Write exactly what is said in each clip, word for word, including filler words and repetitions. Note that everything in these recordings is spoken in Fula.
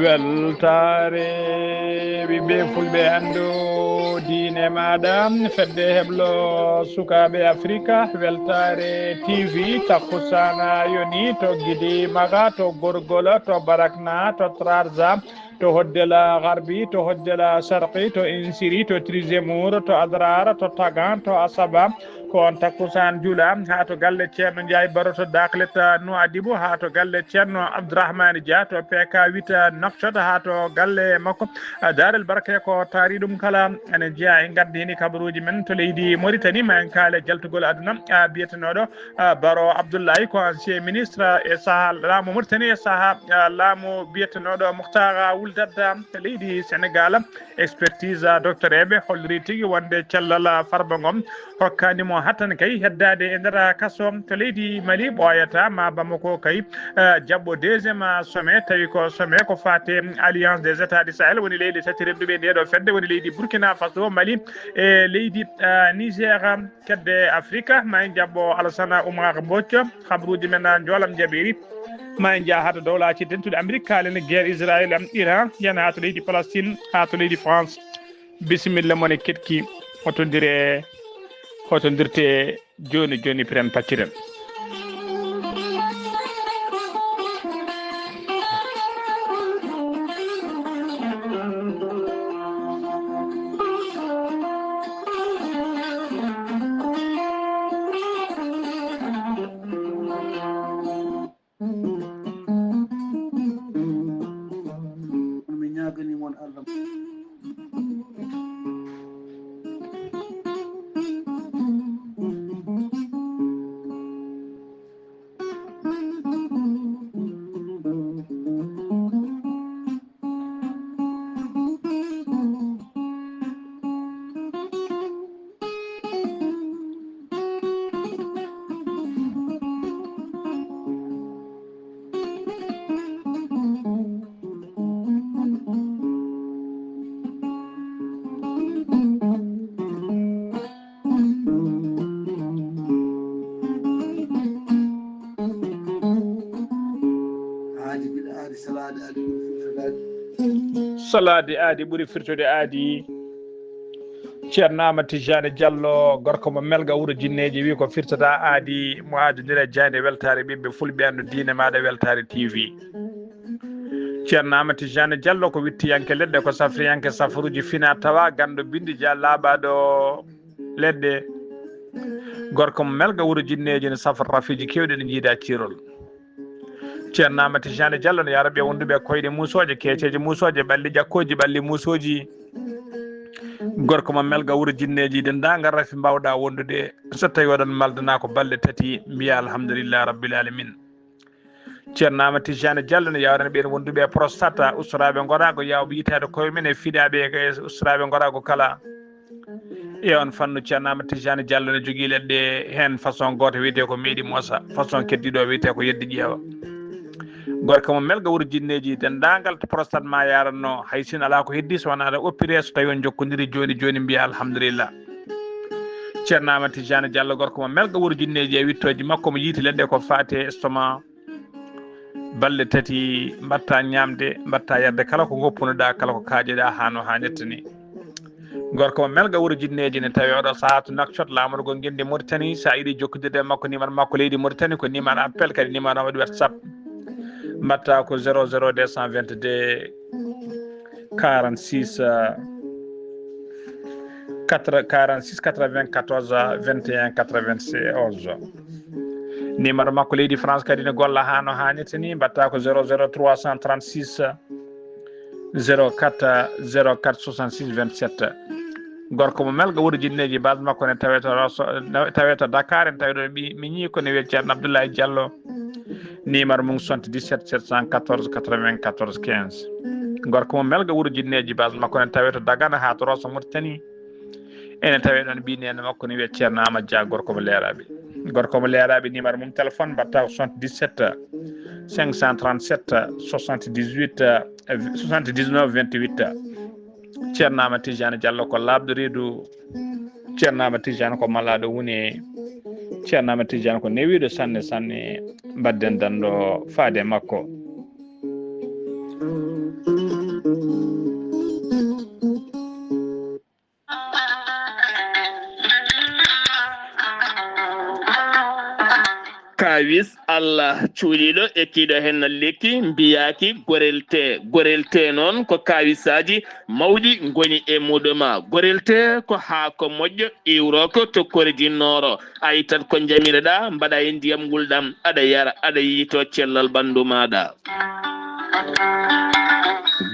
Weltaare ɓiɓɓe fulɓe, anndu diine maaɗa, fedde heblo sukaaɓe Afrika, Weltaare T V, takkusaana yoni to Gidi Maga, to Gorgol, to Barakna, to Trarza, to Hoddela Garbi, to Hoddela Sarqi, to Insiri, to Trizemour, to Adrar, to Tagan, to Asaba, ko on takkusaan juula haa to galle Ceerno Njaay Baro to Daklet Nouadhibou, haa to galle Ceerno Abdourahmane Dia to P K huit Nouakchott, haa to galle makko, ah, Darel Barke ko taari ɗum kala. Ene jeyaa e ngaddi heni kabaruuji men to leydi Mauritanie, ma en kaale jaltugol aduna, ah, biyetenooɗo, ah, Baro Abdoulaye ko ancien ministre e saha laamu Mauritanie, e saha, ah, laamu biyetenooɗo Mouhtara Wul Dadda to leydi Sénégal. Expertise, ah, docteur eɓe holliri tigi wonde cellal, ah, Farba Ngom hokkaani mo hattan kay heddaade e nder kaso to leydi Mali, ɓooyata ma Bamako kay, ah, jaɓɓo deuxième, ah, sommet, tawi ko sommet ko faate Alliance des États du Sahel, woni leyɗe tati renduɓe nde ɗo fedde, woni leydi Burkina Faso, Mali e leydi, ah, Niger. Kedde Afrika, ma en jaɓɓo Alassane Oumar Mbodj, habruuji men, ah, njoolam jaɓiri. Ma en njah haa to Dowlaaji Dentuɗi Amerik, kaalen guerre Israël, am, Iran, yen haa to leydi Palestine, haa to leydi France. Bisimilla mon e keɗki, hotondire, hotondirte jooni jooni, piren pacciren. Kono mi ñaaganii mon Allah. Aadi bila aadi, salaade aadi ɓuri firtude aadi. Salaade aadi ɓuri firtude aadi. Ceerno Amadou Tidiane Diallo, gorko mo Melga wuro Jinneeji, wi ko firtata aadi mo aadondira jaaynde weltaare ɓiɓɓe fulɓe, anndu diine maaɗa Weltaare T V. Ceerno Amadou Tidiane Diallo ko wittiyanke leɗɗe, ko safriyanke safaruuji fina tawa, ganndo binndi ja laaɓaaɗo leɗɗe. Gorko mo Melga wuro Jinneeji ne safra rafiiji keewɗi ne jiida ciirol. Ceerno Amadou Tidiane Diallo ne yaa Rabbi e wonduɓe e koyɗe muusooje, keeceeje muusooje, ɓalli ƴakkooji, ɓalli muusooji. Gorko mo Melga wuro Jinneeji, denndaangal rafi mbaawɗa wondude. So tawi oɗon maldana ko balɗe tati, mbiya alhamdulillahi rabbil alamin. Ceerno Amadou Tidiane Diallo ne yawrani ɓeen wonduɓe e prostate, ustoraaɓe ngoraago, yaawɓe yitaade koye men e fiɗaaɓe e ustoraaɓe ngoraago kala. E on fannu, Ceerno Amadou Tidiane Diallo ne jogii leɗɗe heen façon gooto wiyetee ko meeɗi moosa, façon keddiiɗo wiyetee ko yeddi ƴeewa. Gorko mo Melga wuro Jinneeji, denndaangal to prostate ma yaranno, hay sin alaa ko heddi so wonaa aɗa oppiree, so tawi on jokkondiri jooni jooni, mbiya alhamdulillah. Ceerno Amadou Tidiane Diallo, gorko mo Melga wuro Jinneeji, e wittooji makko mo yiiti leɗɗe ko faati e estomac. Balɗe tati mbaɗta ñaamde, mbaɗta yarde kala ko ngoppunoɗaa, kala ko kaajeɗaa haa no haanirta ni. Gorko mo Melga wuro Jinneeji ne tawi oɗo sahaa to Nouakchott, laamorgo ngenndi Mauritanie. So a yiɗi jokkondirde e makko, numéro makko leydi Mauritanie ko numéro appel, kadi numéro waɗi WhatsApp. Mbaɗta ko zéro zéro deux cent vingt-deux quarante-six, euh, quatre, quarante-six quatre-vingt-quatorze vingt et un quatre-vingt-onze. Numéro makko leydi France kadi ne golla haa no haanirta ni, mbaɗta ko zéro zéro trois cent trente-six zéro quatre zéro quatre soixante-six vingt-sept. Gorko mo Melga wuro Jinneeji, base makko ne tawee to Rosso, tawee to Dakar, en tawi ɗo mi, mi ñii ko ne wiyee Ceerno Abdoulaye Diallo. Numéro mum soixante-dix-sept sept cent quatorze quatre-vingt-quatorze quinze. Gorko mo Melga wuro Jinneeji, base makko ne tawee to Dagana haa to Rosso Mauritanie. Ene tawee ɗoon ɓii neene makko ne wiyee Ceerno Amadou Dia, gorko mo Leeraaɓe. Gorko mo leeraaɓe numéro mum téléphone, mbaɗta ko soixante-dix-sept cinq cent trente-sept soixante-dix-huit soixante-dix-neuf vingt-huit. Ceerno Amadou Tidiane Diallo ko laaɓɗo reedu. Ceerno Amadou Tidiane ko malaaɗo woni. Ceerno Amadou Tidiane ko newiiɗo sanne sanne. Mbaɗden danndo faade e makko. Kaawis Allah cuuɗiiɗo, ekkiiɗo heen no lekki, mbiyaaki gorel tee. Gorel tee noon ko kaawisaaji mawɗi ngoni e muɗum. Gorel tee ko haako moƴƴo, iwrooko to kordi nooro. A ittat ko njamireɗaa, mbaɗa e ndiyam ngulɗam, aɗa yara, aɗa yiytoo cellal ɓanndu maaɗa.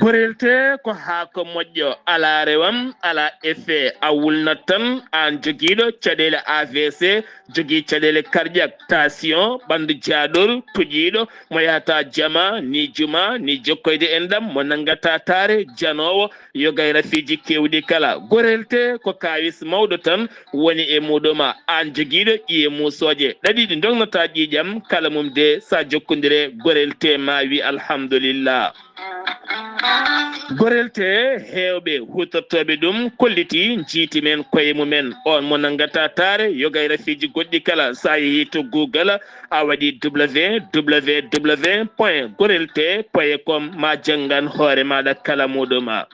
Gorel tee ko haako moƴƴo, alaa rewam, alaa effet, a wulnat tan, aan jogiiɗo caɗeele A V C, jogii caɗeele cardiaque, tension, ɓanndu jaaɗoru, toƴiiɗo, mo yahata jama, ni juma, ni jokkoyde enɗam, mo nanngata taare, janoowo, yoga e rafiiji keewɗi kala. Gorel tee ko kaawis mawɗo tan woni e muɗum. Aan jogiiɗo ƴiye muusooje ɗaɗi ɗi ndognataa ƴiiƴam, kala mum de, so a jokkondire gorel tee, ma wi alhamdulillah. Gorel tee, heewɓe huutortooɓe ɗum kollitii, njiiti men koye mumen. Oon mo nanngata taare, yoga e rafiiji goɗɗi kala, so a yehii to Google, a waɗi W W W point gorel tee point com, ma janngan hoore maaɗa kala muɗum.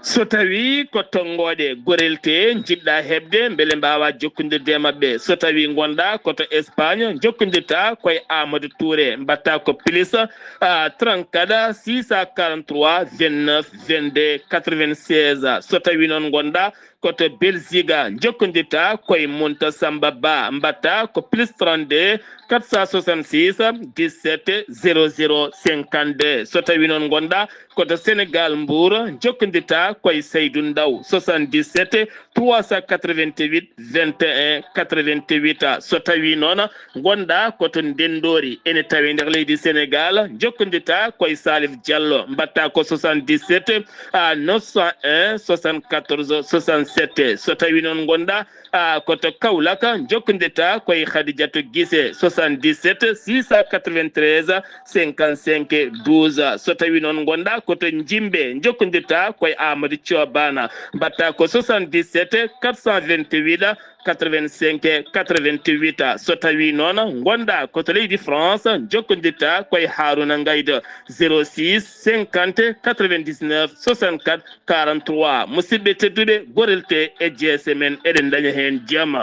So tawii ko tonngooɗe gorel tee njiɗɗaa heɓde mbele mbaawaa jokkondirde e maɓɓe, so tawii ngonɗaa ko to Espagne, njokkondirtaa ko e Amadou Touré, mbaɗtaa ko plus, ah, trente-quatre six cent quarante-trois vingt-neuf vingt-deux quatre-vingt-seize. So tawii noon ngonɗaa ko to Belgique, njokkondirtaa ko e Munta Samba Ba, mbaɗtaa ko plus trente-deux quatre cent soixante-six dix-sept zéro zéro cinquante-deux. So tawii noon ngonɗaa ko to Sénégal, Mbour, njokkondirtaa ko e Seydou Ndaw, soixante-dix-sept trois cent quatre-vingt-huit vingt et un quatre-vingt-huit. So tawii noon ngonɗaa ko to Ndenndoori, ene tawee nder leydi Sénégal, njokkondirtaa ko e Salif Diallo, mbaɗtaa ko soixante-dix-sept à neuf cent un soixante-quatorze soixante-sept. So tawii noon ngonɗaa, ah, ko to Kaolack, njokkondirtaa ko e Khadidiatou Guissé, soixante-dix-sept six cent quatre-vingt-treize cinquante-cinq douze. So tawii noon ngonɗaa ko to Njimbe, njokkondirtaa ko e Amadou Thio Bana, mbaɗtaa ko soixante-dix-sept quatre cent vingt-huit quatre-vingt-cinq quatre-vingt-huit. So tawii noon ngonɗaa ko to leydi France, njokkondirtaa ko e Harouna Ngaïdo, zéro six cinquante quatre-vingt-dix-neuf soixante-quatre quarante-trois. Musidɓe tedduɓe, gorel tee e jeese men, eɗen ndaña heen jam.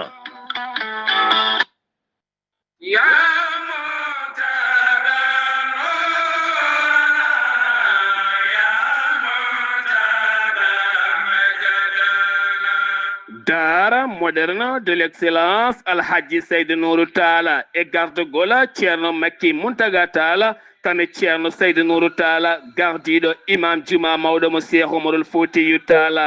Daara moderne de l'excellence Alhaji Seydou Nourou Tall e gardagol Ceerno Makki Mountaga Tall, kam e Ceerno Seydou Nourou Tall, gardiiɗo imam juma mawɗo mo Cheikh Oumarul Foutiyou Tall.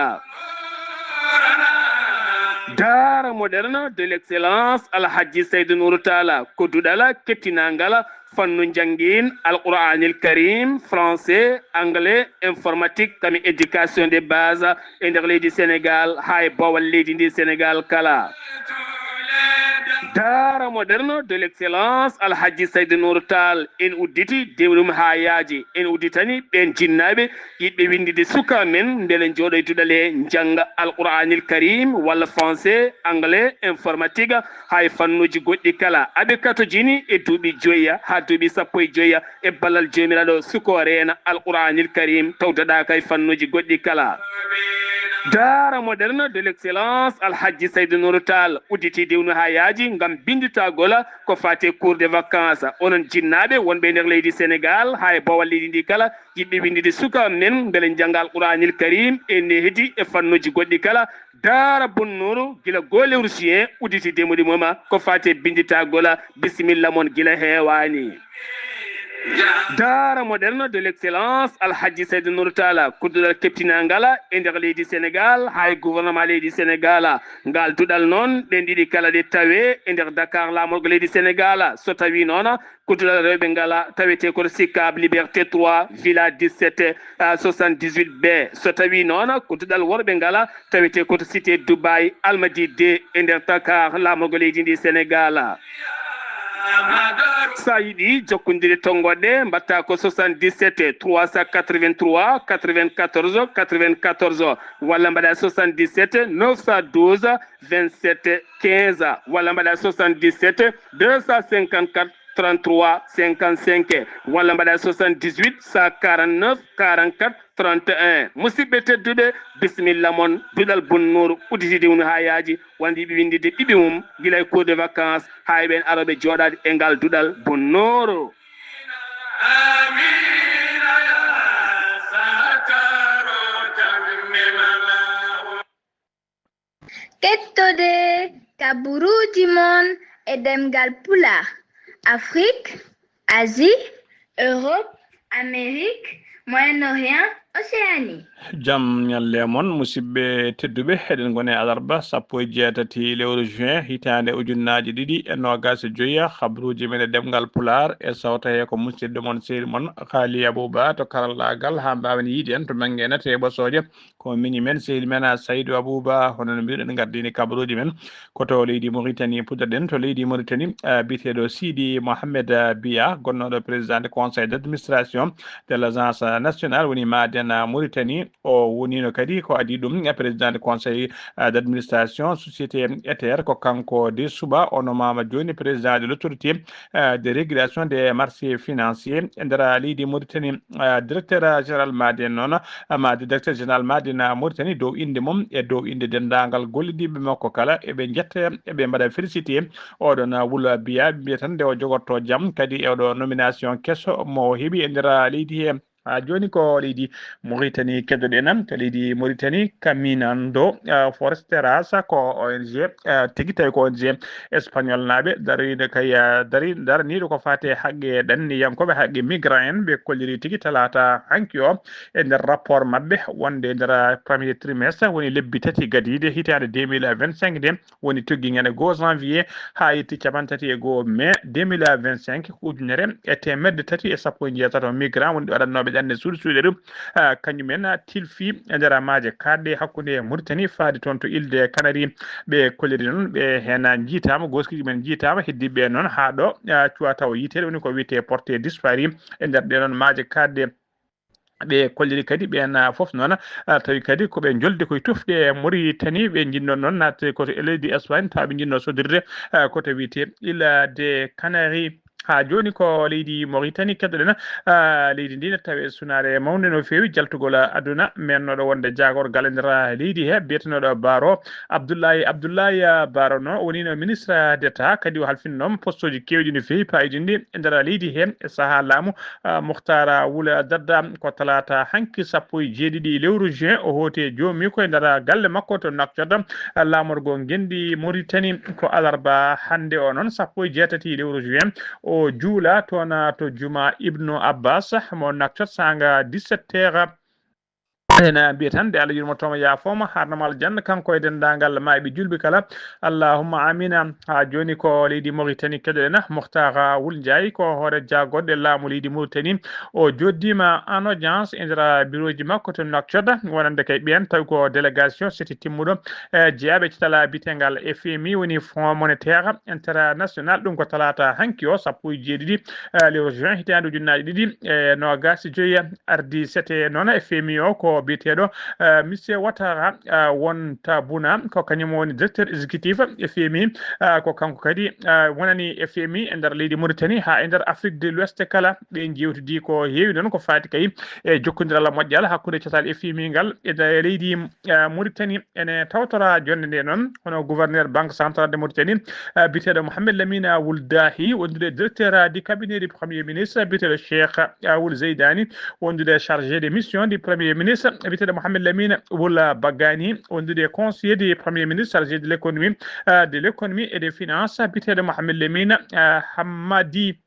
Daara moderne de l'excellence Alhaji Seydou Nourou Tall ko duɗal kettinaangal fannu njanngin Alqur'anil Karim, français, anglais, informatique, kam e éducation de base e nder leydi Sénégal, haa e boowal leydi ndi Sénégal kala. Daara moderne de l'excellence Alhaji Seydou Nourou Tall, en udditi dewɗum haa yaaji, en udditani ɓeen jinnaaɓe yiɗɓe winndide suka men, mbele njooɗo e duɗal he njannga Alqur'anil Karim walla français, anglais, informatique, haa e fannuuji goɗɗi kala. Aɓe katojini e duuɓi joyi haa duuɓi sappo e joyi e ballal Joomiraaɗo, suka o reena Alqur'anil Karim, tawtoɗaaka e fannuuji goɗɗi kala. Daara moderne de l'excellence Alhaji Seydou Nourou Tall udditi dewnu haa yaaji ngam binnditagol ko faati e cours de vacances. Onon jinnaaɓe wonɓe e nder leydi Sénégal haa e boowal leydi ndi kala, yiɗɓe winndide suka men mbele njannga Alqur'anil Karim e nehdi e fannuuji goɗɗi kala, Daara Bonnooru gila goo lewru juin udditi dewnuɗi mum ko faati e binnditagol. Bisimilla mon gila heewaani. Daara moderne de l'excellence Alhaji Saydou Nour Tala, kuddunal keptinal ngal e nder leydi Sénégal, haa e gouvernement leydi Sénégal. Ngal duɗal noon, ɗen ɗiɗi kala ɗe tawe e nder Dakar, laamorgo leydi Sénégal. So tawi noon, kuddunal rewɓe ngal tawete ko Sicap Liberté trois, Villa dix-sept, ah, soixante-dix-huit B. So tawi noon, kuddunal worɓe ngal tawete ko to cité Dubaï, Almadi deux e nder Dakar, laamorgo leydi ndi Sénégal. Sa yiɗi jokkondirde tonngoɗe, mbatta ko soixante-dix-sept trois cent quatre-vingt-trois quatre-vingt-quatorze quatre-vingt-quatorze, walla mbaɗa soixante-dix-sept neuf cent douze vingt-sept quinze, walla mbaɗa soixante-dix-sept deux cent cinquante-quatre trente-trois cinquante-cinq, walla mbaɗa soixante-dix-huit cent quarante-neuf quarante-quatre trente et un. Musidɓe tedduɓe, bisimilla mon, duɗal Bunnuur udditi diwnu haa yaaji, wonde yiɗi winnditde ɓiɓɓe mum gila e cours de vacances haa e ɓeen arooɓe jooɗaade e ngal duɗal Bunnuur. Kettode kaburuuji mon e ɗemngal Pulaar, Afrik, Asie, Europe, Amérique, Moyen-Orient, Océanie. Jam ñalle mon, musidɓe tedduɓe, eɗen ngoni e alarba sappo e jeetati lewru juin hitaande ujunnaaji ɗiɗi e noogaas e joyi. Habruuji men e ɗemngal Pulaar e sawta he ko musidɗo mon, sehil mon Haali Abuuba to karallaagal, haa mbaawen yiide en to bannge nate e ɓosooje. Ko miñi men, sehil men, a Saydu Abuuba, hono no mbiruɗen, gardini kabaruuji men ko to leydi Mauritanie. Puɗɗoɗen to leydi Mauritanie, ah, biyeteeɗo Sidi Mohamed, ah, Biya, gonnooɗo président de conseil d'administration de l'agence nationale, woni Maaden, ah, Mauritanie. O woniino kadi ko adii ɗum, eh, président de conseil, ah, d'administration société Ether. Ko kanko de suɓa o nomaama jooni président de l'autorité, eh, de régulation des marchés financiers e nder leydi Mauritanie. Ah, directeur général Maaden noon, ah, ma directeur général Maaden, ah, Mauritanie, dow innde mum e dow innde denndaangal gollidiiɓe makko kala, eɓe njetta, eɓe mbaɗa félicité oɗon, ah, Wul Biya, mbiya tan nde o jogorto jam kadi e oɗo nomination keso mo o heɓi e nder, ah, leydi he. Haa jooni ko leydi Mauritanie keddoɗen, to leydi Mauritanie, Caminando, ah, Foresteras ko O N G, ah, tigi tawi ko O N G espagnol naaɓe dariiɗo kay, ah, dari-, daraniiɗo ko faati e haqqe ɗanniyankooɓe, haqqe migrant en. Ɓe kolliri tigi talaata hanki o e nder rapport maɓɓe wonde e nder premier trimestre, woni lebbi tati gadiiɗe hitaande deux mille vingt-cinq nde, woni tuggi ñande goo janvier haa yetti cappanɗe tati e goo mai deux mille vingt-cinq, ujunere e teemedde tati e sappo e jeetato migrant woni ɗo aɗannooɓe ɗanne suudu suuɗeru, ah, kañumen tilfi e nder maaje kaaɗɗe hakkunde Mauritanie faade toon to île des Canaries. Ɓe kolliri noon ɓe heen njiitaama, gooskiiji men njiitaama, heddiiɓe ɓe noon haa ɗo, ah, cuwa tawa yiiteede, woni ko wiyetee porté disparu e nder ɗee noon maaje kaaɗɗe. Ɓe kolliri kadi ɓeen, ah, fof noon, ah, tawi kadi ko ɓe njolde koye tufɗe Mauritanie, ɓe njinnoo noon naatde ko to e leydi Espagne, tawa ɓe njinnoo sodirde, ah, ko to wiyetee île des Canaries. Haa jooni ko leydi Mauritanie keddoɗen, ah, leydi ndi ne tawi e sunaare mawnde no feewi jaltugol aduna, meennooɗo wonde jaagorgal e nder leydi he, biyetenooɗo Baro Abdoulaye, Abdoulaye, ah, Baro no woniino ministre d'État, kadi o halfinnooma postooji keewɗi no feewi paayodinɗi e nder leydi he e sahaa laamu, ah, Muhtar Wul Dadda. Ko talaata hanki sappo e jeeɗiɗi lewru juin o hooti e joomi ko e nder galle makko to Nouakchott, ah, laamorgo ngenndi Mauritanie. Ko alarba hannde o noon sappo e jeetati lewru juin o juula toon to juma Ibnu Abbas mo Nouakchott saanga dix-sept heures. Ena mbiya tan nde Allah yurmotooma yaafooma, haarnama aljanna kanko e denndaangal maayɓe julɓe kala. Allahumma amina. Haa jooni ko leydi Mauritanie keɗoɗen. Muhtar Wul Njaay ko hoore jaagoɗe laamu leydi Mauritanie. O joddiima en audience e nder birooji makko to Nouakchott, wonande kay ɓeen tawi ko délégation seti timmuɗo, eh, jeyaaɓe catal bitengal F M I, woni Fonds Monétaire International. Ɗum ko talaata hanki o, sappo e jeeɗiɗi, eh, lewru juin, hitaande ujunnaaje ɗiɗi e noogaas e joyi. Ardi sete noon F M I o ko biyeteeɗo, eh, Monsieur Ouattara, eh, Won Tabuna, ko kañum woni directeur exécutif F M I, eh, ko kanko kadi, eh, wonani F M I e nder leydi Mauritanie haa e nder Afrique de l'Ouest kala. Ɓe njeewtidi ko heewi noon ko faati kay e jokkondiral moƴƴal hakkunde catal F M I ngal e nder leydi, eh, Mauritanie. Ene tawtora jonnde nde noon, hono gouverneur Banque Centrale de Mauritanie, eh, biyeteeɗo Mohamed Lamine Wul Dahi, wondude directeur du cabinet du Premier ministre, biyeteeɗo Cheikh, eh, Wul Zeydani, wondude chargé de mission du Premier ministre, biyeteeɗo Mohamed Lamine Wul Bagani, wondude conseiller du Premier ministre chargé de l'économie, eh, de l'économie et des finances, biyeteeɗo Mohamed Lamine, eh, Hammadi.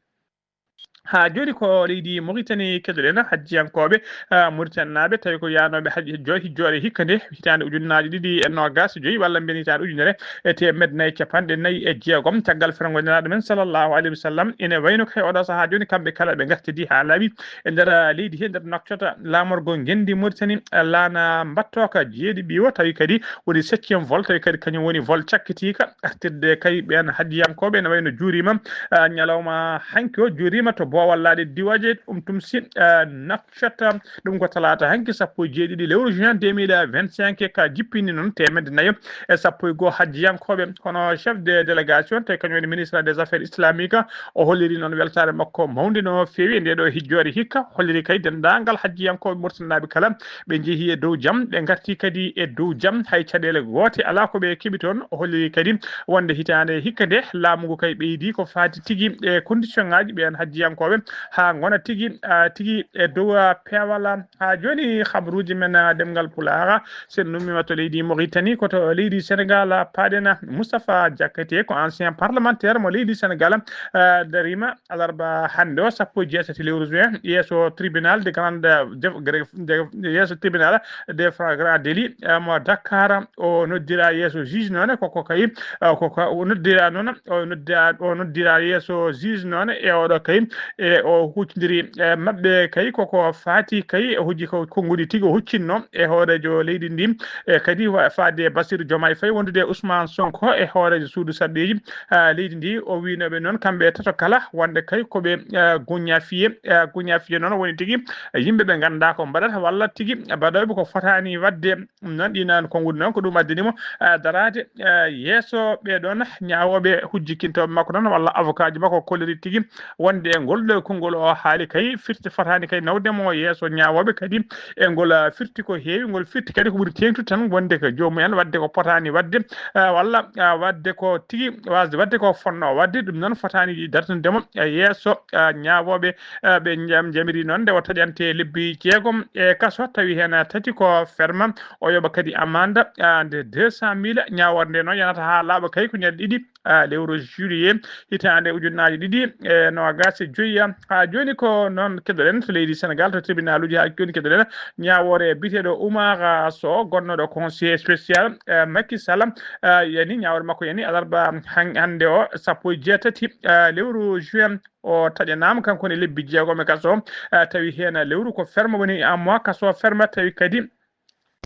Haa jooni ko leydi Mauritanie keɗoɗen, hajjiyankooɓe, ah, Mauritanie naaɓe, tawi ko yaanooɓe hajji jo-, hijjoore hikka nde, hitaande ujunnaaji ɗiɗi e noogaas e joyi, walla mbiyen hitaande ujunere e teemedde nayi e capanɗe nayi e jeegom, caggal fergo Nelaaɗo men sallallahu alayhi wa sallam. Ene wayno kay oɗo sahaa jooni, kamɓe kala ɓe ngartidi haa laaɓi e nder, ah, leydi he, nder Nouakchott, laamorgo ngenndi Mauritanie, ah, laana mbattooka jeeɗiɓi o, tawi kadi woni septième vol, tawi kadi kañum woni vol cakkitiika, artirde kay ɓeen hajjiyankooɓe ene wayno juuriima, ah, ñalawma hanki o, juuriima to Boowal Laaɗe Diwaaje, ɗum tumsi, ah, Nouakchott. Ɗum ko talaata hanki, sappo e jeeɗiɗi lewru juin deux mille vingt-cinq, ka jippini noon teemedde nayo e sappo e goo hajjiyankooɓe. Kono chef de délégation, tawi kañum woni ministre des affaires islamiques, o holliri noon weltaare makko mawnde no feewi e ndee ɗoo hijjoore hikka, holliri kay denndaangal hajjiyankooɓe murtanaaɓe kala ɓe njehii e dow jam, ɓe ngartii kadi e dow jam, hay caɗeele goote alaa ko ɓe keɓi toon. O holliri kadi wonde hitaande hikka nde, laamu ngu kay ɓeydii ko faati tigi e condition ŋaaji ɓeen hajjiyankooɓe, haa ngona tigi, ah, tigi e dow, ah, peewal. Haa jooni, habruuji men, ah, ɗemngal Pulaar, so en nummiima to leydi Mauritanie, ko to leydi Senegaal, ah, paaɗen. Moustapha Diakhaté ko ancien parlementaire mo leydi Senegaal, ah, dariima alarba hannde o, sappo e jeetati lewru juin, yeeso tribunal de grande, de, de, yeeso tribunal de flagrant délit, eh, mo Dakar. O noddira yeeso juge noon, koko kay, eh, koko o noddira noon, o noddira, o noddira yeeso juge noon e oɗo kay, e o huccondiri, eh, maɓɓe kay koko faati kay, o hujji ko konnguɗi tigi o huccinno e hooreejo leydi ndi, e kadi wa-, faade Bassirou Diomaye Faye wondude e Ousmane Sonko e hooreejo suudu sarɗiiji, ah, leydi ndi. O wiinooɓe noon kamɓe tato kala wonde kay ko ɓe, ah, guña fiye, ah, guña fiye noon woni tigi yimɓe ɓe nganndaa ko mbaɗata walla tigi mbaɗooɓe ko fotaani waɗde. Ɗum noon, ɗi noon konnguɗi noon ko ɗum addani mo, ah, daraade, ah, yeeso ɓee ɗoon ñaawooɓe, hujjikintooɓe makko noon walla avocat ji makko, kolliri tigi wonde e ngol ɗo konngol o haali kay firti fotaani kay nawde mo yeeso ñaawooɓe, kadi e ngol, ah, firti ko heewi, ngol firti kadi ko ɓuri teeŋtude tan wonde ko joomum en waɗde ko potaani waɗde, ah, walla, ah, waɗde ko tigi waasde waɗde ko fonnoo waɗde. Ɗum noon fotaani dartinde mo, ah, yeeso, ah, ñaawooɓe, ah, ɓe jam-, jamiri noon nde o taƴante lebbi jeegom e kaso, tawi heen tati ko ferma, o yoɓa kadi amande, ah, nde deux cent mille. Ñaawoore nde noon yanata haa laaɓa kay ko ñande ɗiɗi, ah, lewru juillet hitaande ujunnaaji ɗiɗi e noogaas e joyi. Haa jooni ko noon keɗoɗen to leydi Senegaal, to tribunaluuji, haa jooni keɗoɗen ñaawoore biyeteeɗo Oumar Sow, gonnooɗo conseiller spécial, eh, Macky Sall, eh, yani, ñaawoore makko yani alarba han-, hannde o, sappo e jeetati, eh, lewru juin, o taƴanaama kanko ne lebbi jeegom e kaso, eh, tawi heen lewru ko ferme woni, ah, mois kaso ferme, tawi kadi,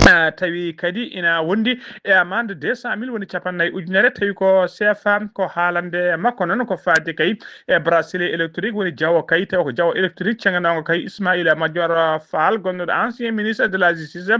ah, tawi kadi ina wondi e amande deux cent mille, woni capanɗe nayi ujunere, tawi ko C F A. Ko haalande makko noon ko faati kay e bracelet électrique, woni jawo kay, tawi ko jawo électrique ceŋanaango kay Ismaïla Madior Fall, gonnoɗo ancien ministre de la justice.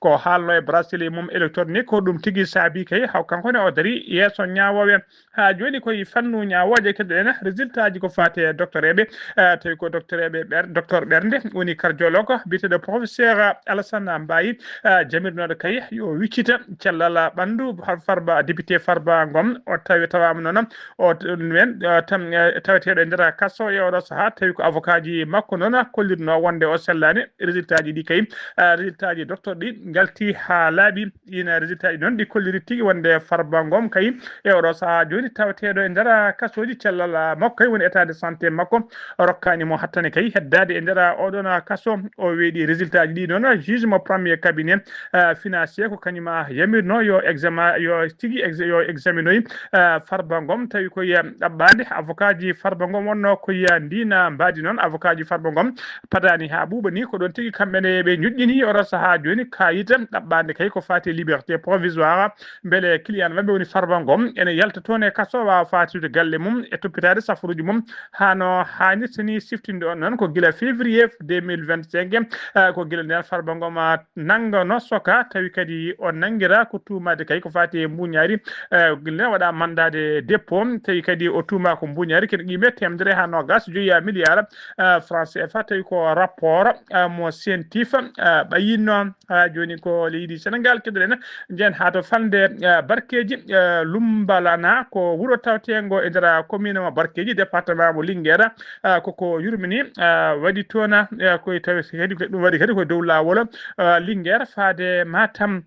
Ko haalno e bracelet mum électronique, ko ɗum tigi saabi kay haw kanko ne o dari yeeso ñaawooɓe. Haa jooni koye fannu ñaawooje keɗoɗen résultat ji ko faati e doctoreeɓe, eh, tawi ko doctoreeɓe ɓer-, docteur ɓernde, woni cardiologue biyeteeɗo professeur Alassane Mbaye, eh, jamirnooɗo kay yo wiccita cellal ɓanndu Far-, Farba, député Farba Ngom. O tawi, tawaama noon o t-, men, eh, tam, eh, taweteeɗo e nder kaso e oɗo sahaa, tawi ko avocat ji makko noon kollirnoo wonde o sellaani. Résultat ji ɗi kay, eh, résultat ji docteur ɗi njalti haa laaɓi. Ɗiin résultat ji noon ɗi kolliri tigi wonde Farba Ngom kay e oɗo sahaa jooni taweteeɗo e nder kasooji, cellal makko kay woni état de santé makko rokkaani mo hattane kay heddaade e nder oɗon kaso. O weeɗi résultat ji ɗi noon, juge mo premier cabinet, eh, financier ko kañum yamirno yo examen, yo tigi ex-, yo examinoy, eh, Farba Ngom, tawi ko, eh, ɗaɓɓaande avocat ji Farba Ngom wonno ko, eh, ndiina mbaadi noon avocat ji Farba Ngom padaani haa ɓuuɓa ni, ko ɗoon tigi kamɓe ne ɓe ñoƴƴini oɗo sahaa jooni kaayit ɗaɓɓaande kay ko faati e liberté provisoire, mbele client maɓɓe woni Farba Ngom ene yalta toon e kaso, waawa faatitude galle mum e toppitaade safaruuji mum haa no haanirta ni. Siftinde on noon ko gila février deux mille vingt-cinq, eh, ko gila ndeen Farba Ngom, ah, nannganoo soka, tawi kadi o nanngiraa ko tuumaade kay ko faati e mbuuñaari, eh, gila ndeen waɗaa mandat de dépôt, tawi kadi o tuumaa ko mbuuñaari kene qiime teemedere haa noogaas e joyi milliard, eh, franc C F A, tawi ko rapport, eh, mo CENTIF, eh, ɓayyinno. Haa jooni ko leydi Senegaal keɗoɗen, njehen haa to falnde, eh, Barkeeji, eh, Lumbalana, ko wuro tawteengo e nder commune mo Barkeeji, département mo Linguère, eh, koko yurmini, eh, waɗi toon, eh, koye tawi kadi ko ɗum waɗi kadi ko dow laawol, eh, Linguère faade Matam.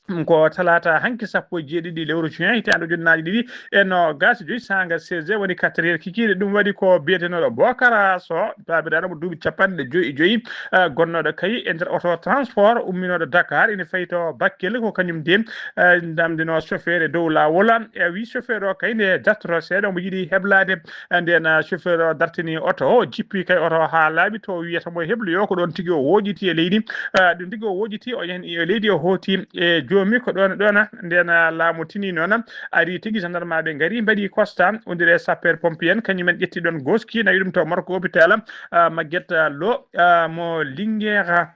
Ɗum ko talaata hanki sappo e jeeɗiɗi lewru juin hitaande ujunnaaji ɗiɗi e noogaas e joy, saanga seize heures woni quatre heures kikiiɗe. Ɗum waɗi ko biyetenooɗo Bokara Sow, baabiraaɗo mo duuɓi capanɗe joy e joy, eh, gonnooɗo kay e nder oto transport umminooɗo Dakar, ina fayi to Bakel, ko kañum de, eh, namdino chauffeur e dow laawol. E wi chauffeur o kay nde dartoto seeɗa, omo yiɗi heblaade. Eh, nden, eh, chauffeur o dartini oto o, jippi kay oto o haa laaɓi, to wiyata mo hebloyo, ko ɗon tigi o woƴiti e leydi. Eh, ɗum tigi o woƴiti, o yahni e leydi, o hooti e joomi, ko ɗon, ɗon, nden, eh, laamu tini noon, ari tigi, gendarme ɓe ngari, mbaɗi constat, wondire sapeur pompier en, kañum en ƴetti ɗon goski, nawi ɗum to morgue hôpital, eh, Maguette Lo, eh, mo Linguère.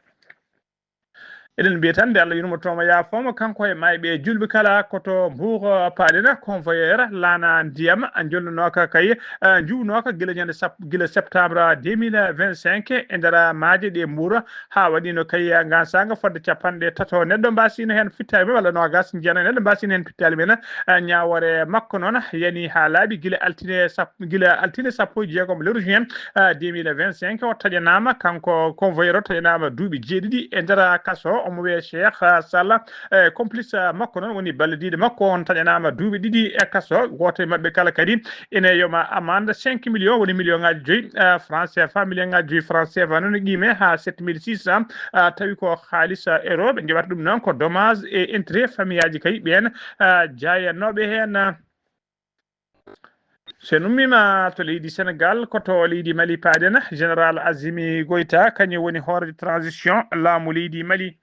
Eɗen mbiya tan, nde Allah yurmo tooma yaafooma, kanko e maayɓe julɓe kala, ko to Mbour, eh, paaɗen, convoyeur laana ndiyam, a jolnunooka kay, eh, njuwnooka gila ñande sap-, gila septembre deux mille vingt-cinq e nder maaje ɗe Mbour, haa waɗino kay ngan saanga fodde capanɗe tato neɗɗo mbasino heen pittaali men, walla noogaas njenayi neɗɗo mbasino heen pittaali men, eh, ñaawoore makko noon yani haa laaɓi gila altine sap-, gila altine sappo e jeegom lewru juin, eh, deux mille vingt-cinq. O taƴanaama, kanko convoyeur o taƴanaama duuɓi jeeɗiɗi e nder kaso. Omo wiyee Cheikh, eh, Sall, eh, complice, eh, makko noon woni ballodiiɗo makko on taƴanaama duuɓi ɗiɗi e kaso. Gooto e maɓɓe kala kadi ene yoma amande cinq millions, woni million ngaaji joyi, eh, franc C F A, million ngaaji joyi franc C F A noon qiime haa sept mille six cents, eh, tawi ko haalis, eh, euro. Ɓe njoɓata ɗum noon ko dommage et intérêt, famille aji kay ɓeen, eh, jaayanooɓe heen. So en ummiima to leydi Senegal, ko to leydi Mali paaɗen, Général Azimi Goïta, kañum woni hooreejo transition laamu leydi Mali.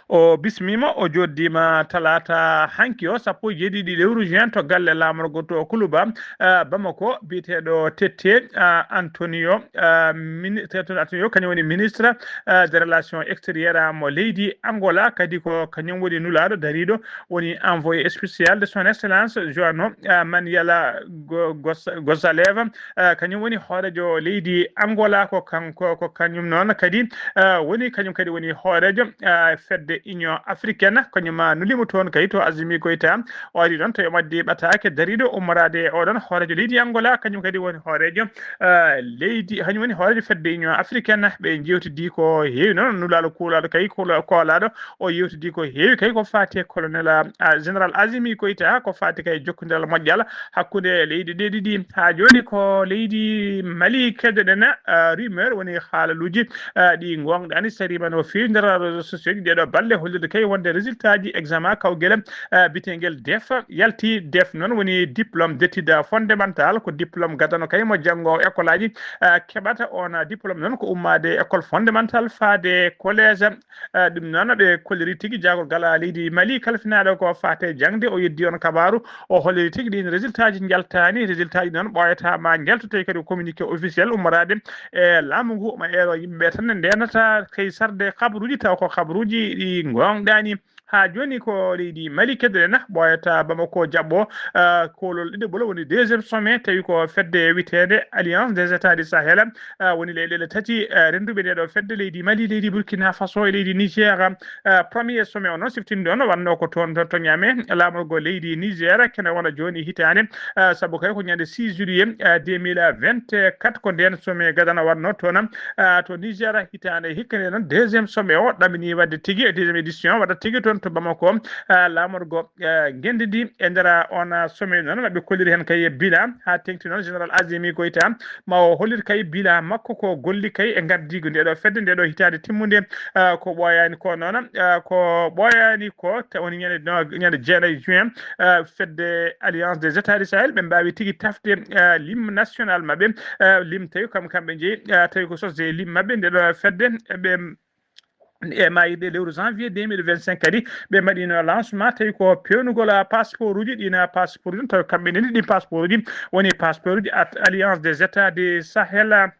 O bismiima, o jooɗdiima talaata hanki o, sappo e jeeɗiɗi lewru juin, to galle laamorgo to Kuluba, eh, Bamako, biyeteeɗo Tete, eh, Antonio, eh, mini-, Tete Antonio, kañum woni ministre, eh, des relations extérieures mo leydi Angola, kadi ko kañum woni nulaaɗo dariiɗo woni envoyé spécial de son excellence João, eh, Manuel Go-, Gos-, Gonçalves, eh, kañum woni hooreejo leydi Angola, ko kanko, ko kañum noon kadi, eh, woni, kañum kadi woni hooreejo, eh, fedde Union Africaine, kañum ma nuliimo toon kadi to Azimi Goïta. O ari noon to o waddi ɓataake dariiɗo ummoraade e oɗon hooreejo leydi Angola, kañum kadi woni hooreejo, eh, leydi, kañum woni hooreejo fedde Union Africaine. Ɓe njeewtidi ko heewi noon, nulaaɗo kuulaaɗo kay, kuula-, koolaaɗo, o yewtidi ko heewi kay ko faati e colonel, ah, général Azimi Goïta, ko faati kay jokkondiral moƴƴal hakkunde leyɗe ɗe ɗiɗi. Haa jooni ko leydi Mali keddoɗen, ah, rumeur woni haalaluuji, ah, ɗi ngoongɗaani sariima no feewi nder réseaux sociaux ji ɗeeɗo balɗe, hollirde kay wonde résultat ji examen kawgel, ah, bitengel def yalti. Def noon woni diplôme d'études fondamentales, ko diplôme gadano kay mo janngoowo école aji, ah, keɓata. On diplôme noon ko ummaade école fondamentale faade collège. Eh, ɗum noon, ɓe kolliri tigi jaagorgal leydi Mali kalfinaaɗo ko faate jaŋde. O yeddi on kabaaru, o holliri tigi ɗin résultat ji njaltaani. Résultat ji noon ɓooyata ma njaltu, tawi kadi ko communiqué officiel ummoraade e laamu ngu, ma eero yimɓe ɓe tan ne ndenata kay sarde kabaruuji, taw ko kabaruuji ɗi ngoongɗaani. Haa jooni ko leydi Mali keddoɗen, ɓooyata Bamako jaɓɓo, eh, koolol ɗiɗaɓol woni deuxième sommet, tawi ko fedde wiyeteende Alliance des États du Sahel, ah, woni leyɗeele tati, ah, rennduɓe ndeɗo fedde, leydi Mali, leydi Burkina Faso e leydi Niger. Ah, premier sommet o noon siftinde on wonno ko toon to, to Niamey, laamorgo leydi Niger, kene wona jooni hitaande, ah, sabu kay ko ñande six juillet, ah, deux mille vingt-quatre, ko ndeen sommet gadano wonno toon, ah, to Niger. Hitaande hikka nde noon deuxième sommet o ɗamini waɗde tigi, deuxième édition waɗa tigi toon to Bamako, ah, laamorgo, ah, ngenndi ndi. E nder on sommet noon, ɓe kolliri heen kay bilan, haa teŋti noon général Azimi Goïta, ma o hollir kay bilan makko ko golli kay e ngardiigu ndeɗo fedde, ndeɗo hitaande timmunde, ah, ko ɓooyaani ko noon, ah, ko ɓooyaani ko, ta-, woni ñande no-, ñande jeenayi juin, ah, fedde Alliance des États du Sahel, ɓe mbaawi tigi tafde, ah, lim national maɓɓe, ah, lim tawi kam, kamɓe njeyi, ah, tawi ko sosde lim maɓɓe, ndeɗo fedde, ɓe e maayirɗe lewru janvier deux mille vingt-cinq kadi, ɓe mbaɗino lancement, tawi ko peewnugol, ah, passeport uji, ɗin, ah, passeport uji, tawi kamɓe nani ɗin passeport uji, woni passeport uji at-, Alliance des États du Sahel, ah,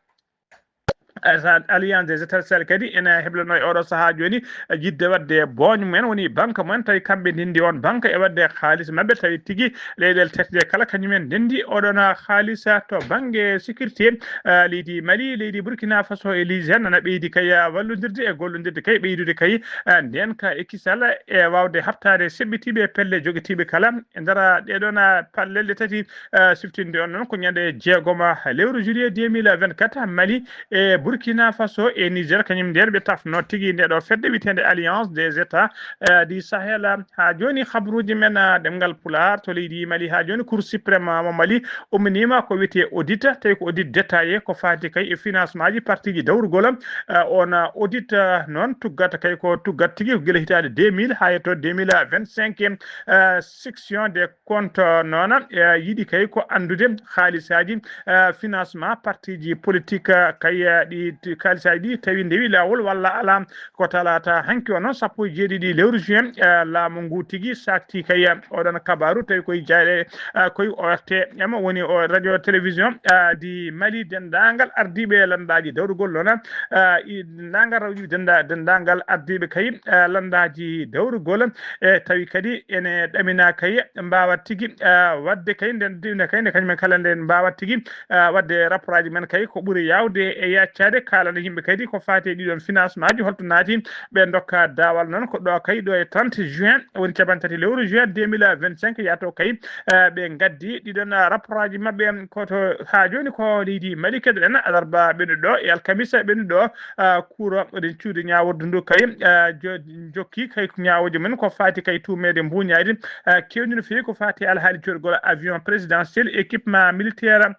Alliance des États du Sahel kadi ene heblano e oɗo sahaa jooni, ah, yiɗde waɗde booñ mumen, woni banque mumen, tawi kamɓe ndenndi on banque e waɗde haalis maɓɓe, tawi tigi leyɗeele tati ɗe kala kañumen ndenndi oɗon haalis to bannge sécurité, ah, leydi Mali, leydi Burkina Faso e Niger nana ɓeydi kay, ah, wallondirde e gollondirde kay, ɓeydude kay, ah, ndeenka e kisal e waawde haɓtaade seɓɓitiiɓe pelle jogitiiɓe kala e nder, ah, ɗeɗon, ah, pallelɗe tati, ah, siftinde on noon ko ñande jeegom, ah, lewru juillet deux mille vingt-quatre, Mali e Burkina Faso e Niger, kañum nder ɓe tafno tigi nde ɗo fedde wiyeteende Alliance des États, eh, du Sahel. Haa jooni, habruuji men, ah, ɗemngal Pulaar to leydi Mali, haa jooni, Cour suprême mo Mali umminiima ko wiyetee audit, tawi ko audit détaillé ko faati kay e financement ji partiji dawrugol. Eh, on, ah, audit, ah, noon tuggata kay ko tuggat tigi ko gila hitaande deux mille haa yetto deux mille vingt-cinq. Eh, section des comptes noon, eh, yiɗi kay ko anndude haalisaaji, eh, financement partiji politique, eh, kay, eh, ɗi, ɗi haalisaaji ɗi tawi ndewi laawol walla alaa. Ko talaata hanki o noon, sappo e jeeɗiɗi lewru juin, eh, laamu ngu tigi sakti kay, eh, oɗon kabaaru tawi koye jaaɗe, eh, koye O R T M woni o radio télévision, eh, du Mali, denndaangal ardiiɓe lanndaaji dawrugol noon, eh, i-, denndaangal rawɗi dennda-, denndaangal ardiiɓe kay, eh, lanndaaji dawrugol, e tawi kadi ene ɗamina kay mbaawat tigi, eh, waɗde kay nden diwne kay nde kañum en kala nden mbaawat tigi, eh, waɗde rapport aji men kay ko ɓuri yaawde e yaccaade, kaalana yimɓe kadi ko faati e ɗiɗon financement ji, holto naati, ɓe ndokka daawal noon ko ɗo kay ɗo e trente juin, woni cappanɗe tati lewru juin deux mille vingt-cinq, yaato kay, eh, ɓe ngaddi ɗiɗon, eh, rapport aji maɓɓe. Ko to haa jooni ko leydi Mali keɗoɗen, alarba ɓennuɗo e alkamisa ɓennuɗo, eh, kuuro oɗen cuuɗi ñaawirdu ndu kay, eh, jo-, jokki kay ko ñaawooji mum ko faati kay tuumeede mbuuñaadi, eh, keewndi no feewi ko faati e alhaali coodgol avion présidentiel, équipement militaire.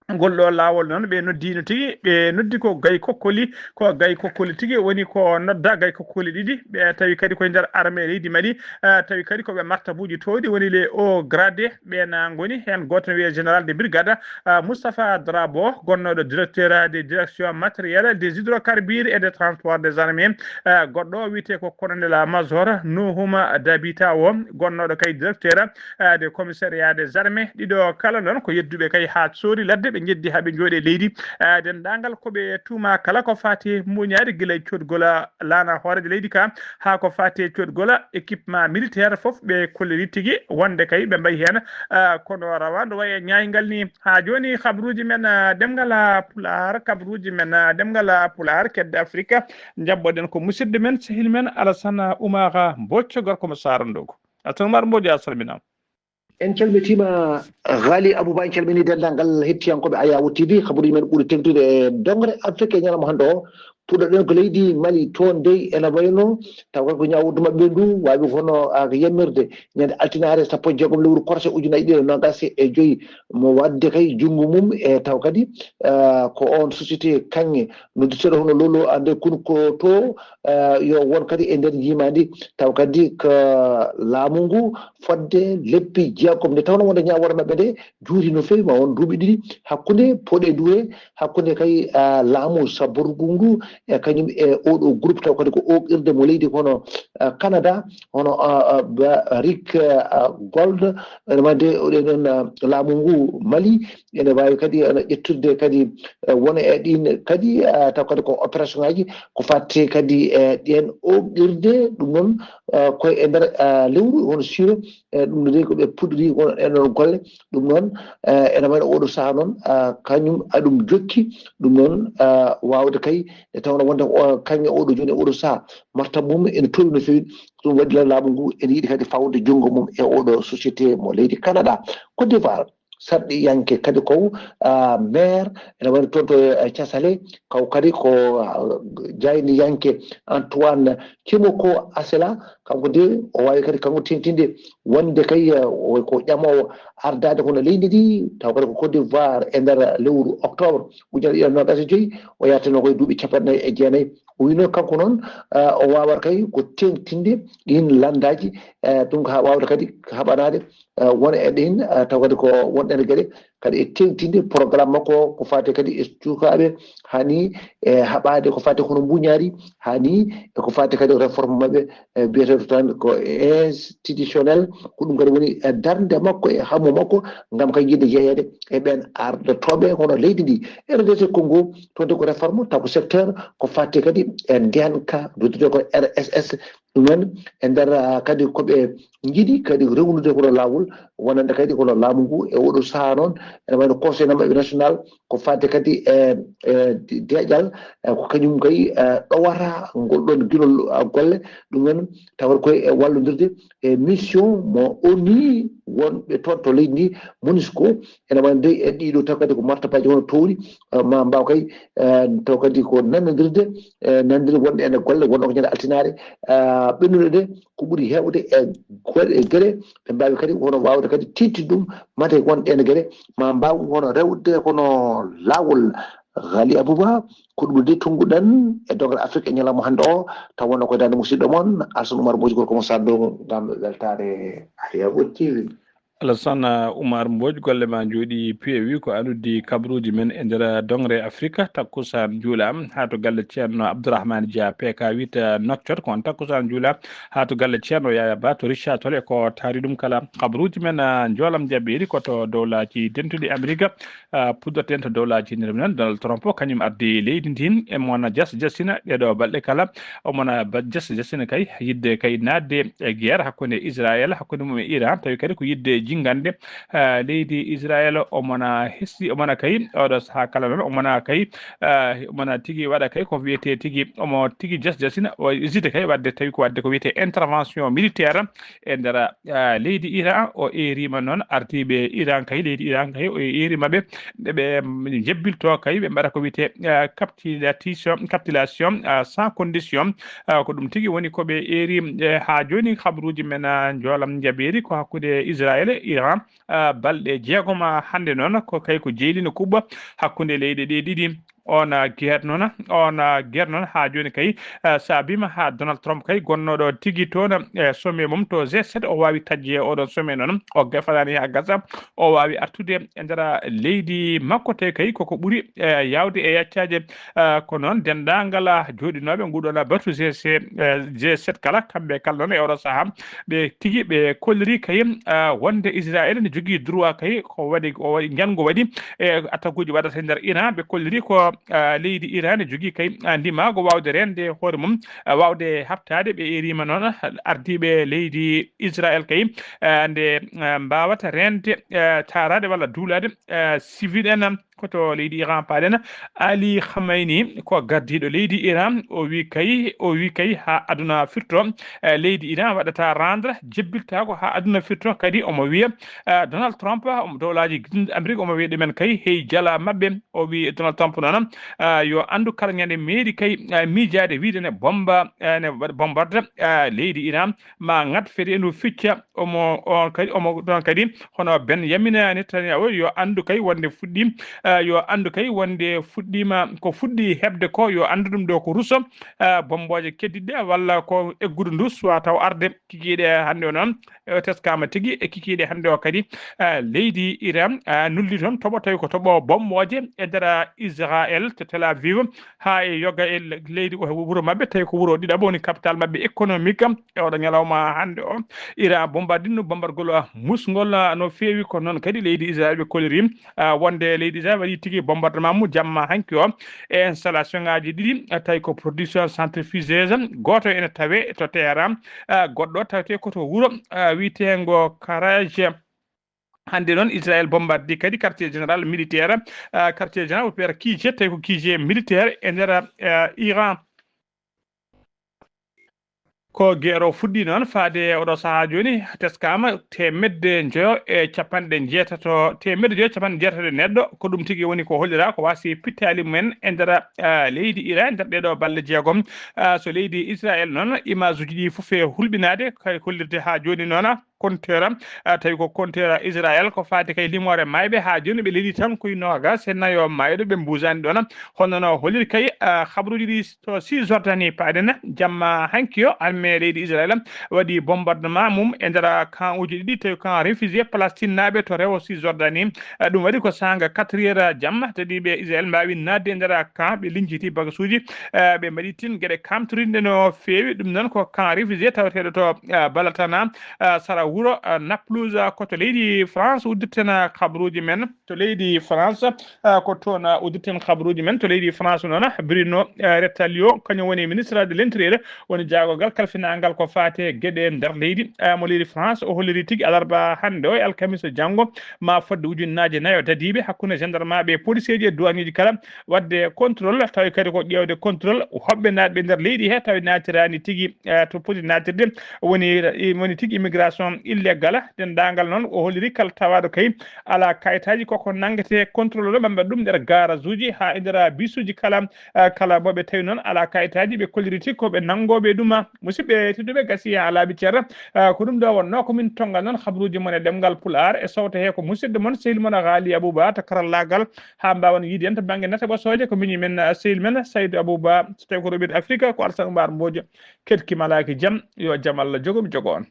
Ngol ɗo laawol noon, ɓe noddiino tigi, ɓe noddi ko gay kokkoli, ko gay kokkoli tigi woni ko nodda gay kokkoli ɗiɗi, ɓe tawi kadi koye nder armée leydi Mali, eh, tawi kadi ko ɓe martabuuji toowɗi woni les hauts gradés, ɓe na ngoni heen gooto ne wiyee général de brigade, eh, Moustapha Drabo, gonnooɗo directeur de direction matériel des hydrocarbures et des transports des armées, eh, goɗɗo o wiyetee ko colonel major Nuhuma Dabita o, gonnooɗo kay directeur, eh, de commissariat des armées. Ɗiɗo kala noon ko yedduɓe kay haa soori ladde, ɓe njeddi haa ɓe njooɗi e leydi. Eh, denndaangal ko ɓe tuuma kala ko faati e mbuuñaade gila e coodgol laana hooreejo leydi ka haa ko faati e coodgol équipement militaire fof ɓe kolliri tigi wonde kay ɓe mbayi heen, eh, kono rawaandu wayi e ñaayngal ni. Haa jooni, habruuji men, ah, ɗemngal, ah, Pulaar, habruuji men, ah, ɗemngal, ah, Pulaar, kedde Afrika, njaɓɓoɗen ko musidɗo men, sehil men, Alassane Oumar Mbodj, gorko mo Saara Ndogo. Alassane Oumar Mbodj, a salminaama. En calmitiima, Ghali Abouba, en calminii denndaangal hettiyankooɓe Ayawu T V, habruuji men ɓuri teeŋtude e doŋre Afrika e ñalawma hannde o. Puɗɗoɗen ko leydi Mali, toon dey ene wayno, taw kay ko ñaawirdu maɓɓe ndu waawi ko hono, ah, ko yamirde ñande altinaare sappo e jeegom lewru korse ujunaaji ɗiɗi e noogaas e joy, mo waɗde kay junngo mum e taw kadi, ah, ko oon société kaŋŋe noddirteeɗo hono Lolo André Kunkoto, ah, yo won kadi e nder njiimaandi, taw kadi ko laamu ngu fodde leppi jeegom, nde tawnoo wonde ñaawore maɓɓe nde juuti no feewi, ma won duuɓi ɗiɗi hakkunde Poɗe Duure, hakkunde kay, ah, laamu sabborgu ngu e kañum e oɗo groupe, taw kadi ko ooqirde mo leydi hono, ah, Canada, hono, ah, ah, Barrick, ah, Gold, ene waɗde oɗo noon, ah, laamu ngu Mali ene waawi kadi ene ƴettude kadi, eh, wona e ɗin kadi, ah, taw kadi ko opération ngaji ko fatte kadi e ɗen ooqirde, ɗum noon, ah, koye e nder, ah, lewru hono siro, eh, ɗum no dey ko ɓe puɗɗori won e ɗon golle. Ɗum noon, eh, ene wayno oɗo saha noon, ah, kañum aɗum jokki. Ɗum noon, ah, waawde kay e tawno wonde o, kañum e oɗo jooni e oɗo saha marta mum ene towi no feewi. Ɗum waɗi lan laamu ngu ene yiɗi kadi fawde junngo mum e oɗo société mo leydi Canada. Côte d'Ivoire, sarɗiyanke kadi ko, ah, maire ene wayno toon to, eh, Casale, kaw kadi ko, ah, jayniyanke Antoine Chimoko Asela, kanko de o waawi kadi kanko tentinde wonde kay, eh, o ko ƴamoowo ardaade kono leydi ndi, taw kadi ko Côte d'Ivoire e nder lewru octobre ujunere ɗiɗi e noogaas e joy, o yaltino koye duuɓi capanɗe nayi e jeenayi. O wino kanko noon, eh, o waawata kay ko teeŋtinde ɗin lanndaaji, eh, ɗum ko haa waawde kadi haɓanaade, eh, won e ɗin, eh, taw kadi ko won ɗen geɗe kadi e teeŋtinde programme makko ko faati kadi e sukaaɓe, hani e haɓaade ko faati kono mbuñaari, hani e ko faati kadi réforme maɓɓe, eh, biyeteeɗo tan ko institutionnel, ko ɗum kadi woni, eh, darnde makko e hammu makko ngam kadi yiɗde yeeyeede e ɓeen ardotooɓe hono leydi ndi. R D C Congo, toon de ko réforme, taw ko secteur, ko faati kadi e ndeenka, noddirtee ko R S S, ɗum noon, e nder, ah, kadi ko ɓe njiɗi kadi rewnude kono laawol, wonande kadi kono laamu ngu e oɗo sahaa noon, ene wayno conseil maɓɓe national, ko fadde kadi e e deeƴal, e ko kañum kay e ɗowata ngol ɗon gilol golle. Ɗum noon tawata koye e wallondirde e mission mo oni wonɓe toon to leydi ndi, monisco. Ene wayno dey e ɗiɗo taw kadi ko martabaji hono towɗi ma mbaw kay taw kadi ko nannodirde e nanondirde wonde ene golle wonno ko ñande altinaare ɓennude nde, ko ɓuri heewde e goɗe e geɗe ɓe mbaawi kadi hono waawde kadi tiiɗtinde ɗum mate won ɗeen geɗe ma mbaaw hono rewde kono laawol. Ghali Abouba, ko ɗum de tunnguɗen e dogal Afrique e ñalawma hannde o, taw wonno koye darnde musidɗo mon Alsan Oumar Mbodj gorko mo Saddo ngam weltaare Ayabo T V. Alassane Oumar Mbodj, golle ma njooɗi peewi, ko an uddi kabaruuji men e nder dongre Afrika. Takkusaan juula haa to galle Ceerno Abdourahmane Dia, P K wiyta Nouakchott, ko on takkusaan juula haa to galle Ceerno Yaya Ba to Richard Toll, e ko taari ɗum kala. Kabaruuji men, ah, njoolam jabeeri ko to dowlaaji dentuɗi Amerika, ah, puɗɗoten to dowlaaji nder men. Donald Trump kañum ardi leydi ndin e mona jas jasina ɗeɗo balɗe kala. Omona ba jas jasina kay yidde kay naatde e guerre hakkunde Israël, hakkunde mum e Iran, tawi kadi ko yidde jingande, ah, leydi Israël. Omona hesɗi, omona kay oɗo saha kala noon, omona kay, ah, omona tigi waɗa kay ko wiyete tigi, omo tigi jas jasina, o hésite kay wadde, tawi ko wadde ko wiyete intervention militaire e nder, ah, leydi Iran. O erima noon ardiiɓe Iran kay, leydi Iran kay, o erima ɓe nde ɓe, mm, jebbilto kay, ɓe mbaɗa ko wiyete, ah, capitulation, capitulation, ah, sans condition. Ah, ko ɗum tigi woni ko ɓe eri, eh, haa jooni. Kabaruuji men, ah, njoolam jabeeri ko hakkunde Israël e Iran. Ah, balɗe jeegom, ah, hannde noon ko kay ko jeylino kuɓɓa hakkunde leyɗe ɗe ɗiɗi. On, ah, guerre noon, on, ah, guerre noon haa jooni kay, ah, saabima haa Donald Trump kay gonnooɗo tigi toon e sommet mum to G sept, o waawi taƴde oɗon sommet noon. O gafanaani haa gasa, o waawi artude e nder leydi makko, te kay koko ɓuri, eh, yaawde e yaccaaje. Eh, ko noon denndaangal, ah, jooɗinooɓe nguɗon batu G C, eh, G sept kala, kamɓe kala noon e oɗo sahaa, ɓe tigi ɓe kolliri kay, ah, wonde Israël ne jogii droit kay ko waɗi, o waɗi njanngo waɗi e attaque uji waɗata e nder Iran. Ɓe kolliri ko, ah, leydi Iran ne jogii kay, ah, ndimaagu waawde reende hoore mum, ah, waawde haɓtaade. Ɓe erima noon ardiiɓe leydi Israël kay, ah, nde, ah, mbaawata reende, ah, taaraade walla duulaade, ah, civil en. Ko to leydi Iran paaɗen, Ali Khamenei ko gardiiɗo leydi Iran, o wi kay, o wi kay haa aduna firto, eh, leydi Iran waɗata rendre, jebbiltaako haa aduna firto. Kadi omo wiya, eh, Donald Trump, omo dowlaaji gidinɗi Amérique, omo wiya ɗumen kay hey jala maɓɓe. O wi Donald Trump noon, eh, yo anndu kala ñande meeɗi kay, eh, miijaade wiide ne bomba, eh, ne waɗa bombarde, eh, leydi Iran, ma ŋat fedde ndu ficca. Omo, on kadi, omo ɗon kadi, hono Benjamin Netanyahu, yo anndu kay wonde fuɗɗi, eh, yo anndu kay wonde fuɗɗiima, ko fuɗɗi heɓde ko, yo anndu ɗum ɗo ko ruso, eh, bombooje keddiɗɗe, walla ko eggudu ndu suwa taw arde. Kikiiɗe hannde o noon, eh, teskaama tigi, e kikiiɗe hannde o kadi, eh, leydi Iran, eh, nuldi toon toɓo, tawi ko toɓo bombooje e nder Israël to Tel Aviv, haa e yoga e le-, leydi o, wuro maɓɓe, tawi ko wuro ɗiɗaɓo woni capital maɓɓe économique. E oɗo ñalawma hannde o, Iran bombardinno bombargol, ah, musngol, ah, no feewi. Ko noon kadi leydi Israël ɓe koliri, ah, wonde leydi Israël waɗi tigi bombardement mum jamma hanki o e installation ngaji ɗiɗi, ah, tawi ko production centrifugeuse gooto ene tawe to Téhéran, ah, goɗɗo tawete ko to wuro, ah, wiitengo Karaj. Hannde noon Israël bombardi kadi quartier général militaire, ah, quartier général opéra Q G, tawi ko Q G militaire e nder, ah, Iran. Ko guerre o fuɗɗi noon faade oɗo sahaa jooni, teskaama teemedde njoyo e capanɗe njeetato, teemedde njoyo e capanɗe njeetato e neɗɗo. Ko ɗum tigi woni ko hollira ko waasi pittaali mumen e nder, ah, leydi Iran nder ɗeɗo balɗe jeegom. Ah, so leydi Israël noon, image uji ɗi fof e hulɓinaade, kay hollirde haa jooni noon, compteur, ah, tawi ko compteur Israël ko faati kay limoore maayɓe haa jooni ɓe leli tan koye noogas e nayo maayɗo ɓe mbuusaani ɗoon. Hono no holiri kay, ah, habaruuji ɗi to Cisjordanie paaɗen jamma hanki o, armée leydi Israël waɗi bombardement mum e nder camp uji ɗiɗi, tawi camp réfugié palestinaaɓe to rewo Cisjordanie. Ah, ɗum waɗi ko saanga quatre heures jamma, tawi ɓe Israël mbaawi naatde e nder camp, ɓe liñjiti bagasuuji, ah, ɓe mbaɗi tin geɗe kamtorinɗe no feewi. Ɗum noon ko camp réfugié taweteeɗo to, ah, Balatana, ah, sara wuro, ah, Naplouse, ah, ko to leydi France uddirten, ah, kabaruuji men. To leydi France, ah, ko toon, ah, uddirten kabaruuji men. To leydi France noon, ah, Bruno, ah, Retailleau, kañum woni ministre de l'Intérieur, woni jaagorgal kalfinaangal ko faati e geɗe nder leydi. Ah, mo leydi France, o holliri tigi alarba hannde o e alkamisa janngo, ma fodde ujunnaaje nayo dadiiɓe hakkunde gendarmeɓe e policeeji e douaneeji kala, waɗde contrôle, tawi kadi ko ƴeewde contrôle hoɓɓe naatɓe nder leydi he, tawi naatiraani tigi, eh, to poti naatirde, woni, woni tigi immigration illégale. Denndaangal noon o holliri kala tawaaɗo kay alaa kayitaaji, koko nanngete contrôle o, ɓe mbaɗa ɗum nder garage uji haa e nder bisuuji kala, eh, kala mo ɓe tawi noon alaa kayitaaji, ɓe kolliri tigi ko ɓe nanngooɓe ɗum. Musidɓe tedduɓe, gasi haa laaɓi cer, eh, ko ɗum ɗo wonnoo ko min tonngal noon kabaruuji mon e ɗemngal Pulaar e sowto he ko musidɗo mon, sehil mon Haali Abouba to karallaagal, haa mbaawen yiide en to bannge nate ɓosooje ko miñi men, eh, sehil men Saydou Abouba, so tawi ko Roɓiiɗo Afrique ko Alassane Oumar Mbodj. Keɗki malaaki jam, yo jam Allah jogo mi jogo on.